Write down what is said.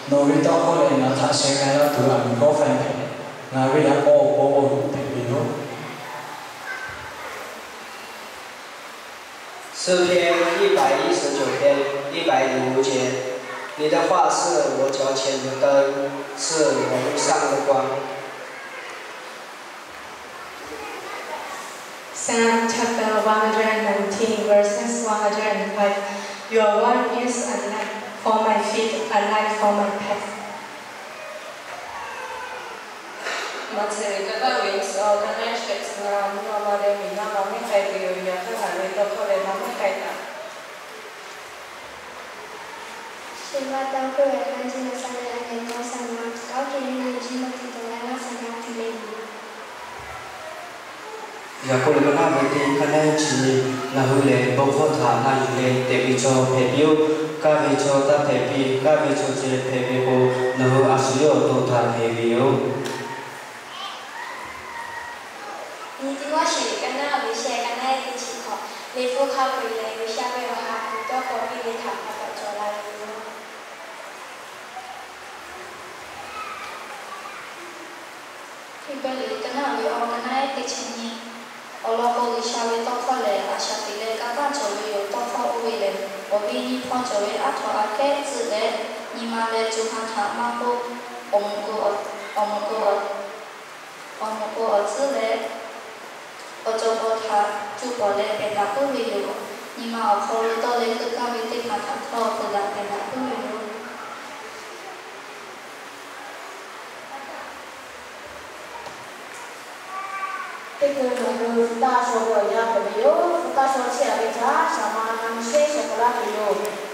Nawˬ ve tawˇ hkawˇ leh ngaˬ htaꞈ sheh k'ai laˇ tuˬ ve awˬ meꞈ kawˆ faiˇ hpehꞈ. Ngaˬ ve yaꞈ k'aw awˬ pon awˬ hoꞈ hpehꞈ ve yoˬ. 诗篇一百一十九篇一百零五节，你的话是我脚前的灯，是我路上的光。 Psalm chapter one hundred nineteen, verses one hundred five. Your word is a lamp for my feet, a light for my path. Maꞈhtehˍ ka taˇ ve suhˍ awˬ ka naˉ shehˍ tcuh na mvuhˇ naw ma leh miˬ naˆ ma mehˉ k'ai tuˬ yoˬ. Yaꞈ hk'aˇ ngaˬ ve tawˇ hkawˇ leh maˇ mehˉ k'ai taꞈ. 谁把刀归我，看见了善良的人，我想我高举你，你是我的头，让我想要体面你。 Yaꞈ k'oˆ leh, ka naˉ ve teˇ ka naˉ chi, ngaˬ hui lehˬ bon hkawˇ htaꞈ na yuˬ leh tehꞈ ve chaw hpehꞈ piˇ-oˆ. Kaˇ ve chaw taˇ hpehꞈ piˇ. Kaˇ ve chaw ceh hpehꞈ ve k'o, ngaˬ hui a shu yawˇ awˬ to htaꞈ hpehꞈ ve yoˬ. Nyi teˇ g'aˇ shiˍ ka naˉ ve shehˍ ka naˉ teˇ chi hk'awꞈ, Liꞈ hpu hk'a peu-eˬ lehˬ, G'uiˬsha ve awˬ ha hpu tawˇ hkawˇ piˇ ve htaꞈ pa taw cawˬ la ve yoˬ. Hkriꞈ pehˇ liꞈ ka naˉ ve awˬ ka naˉ teˇ chi nyi. Awˬ lawn k'o, G'uiˬsha ve tawˇ hkawˇ lehˬ, a shaꞈ teꞈ leh kanˇ paˆ cawˬ ve yoˬ. Tawˇ hkawˇ oˇ ve lehˬ, awˬ viˉ nyi hpawˇ cawˬ ve aˉ htaw aꞈ kehˉ tcuhˆ leh, nyi ma leh co ha htaꞈ maˇ k'oˆ, awˬ moˍ k'o, awˬ moˍ k'o, awˬ moˍ k'o awˬ tcuhˉ leh, awˬ cawˬ paw htaꞈ co pawˍ leh pehˬ daꞈ puiˉ ve yoˬ. Nyi ma awˬ hk'aw lo tawˇ leh heuˆ gaˇ ve teˇ hpaˍ htaꞈ htawˇ peuˬ daꞈ pehˬ daꞈ puiˉ ve yoˬ. Teˇ hkui ngaˬ hui hpu taˇ shaw ve awˬ yanˇ hpehꞈ ve yoˬ. Hpu taˇ shaw chehˇ a ve htaꞈ shaˍ ma na nyi shehˉ shehˍ hpaw laˇ tuˬ yoˬ.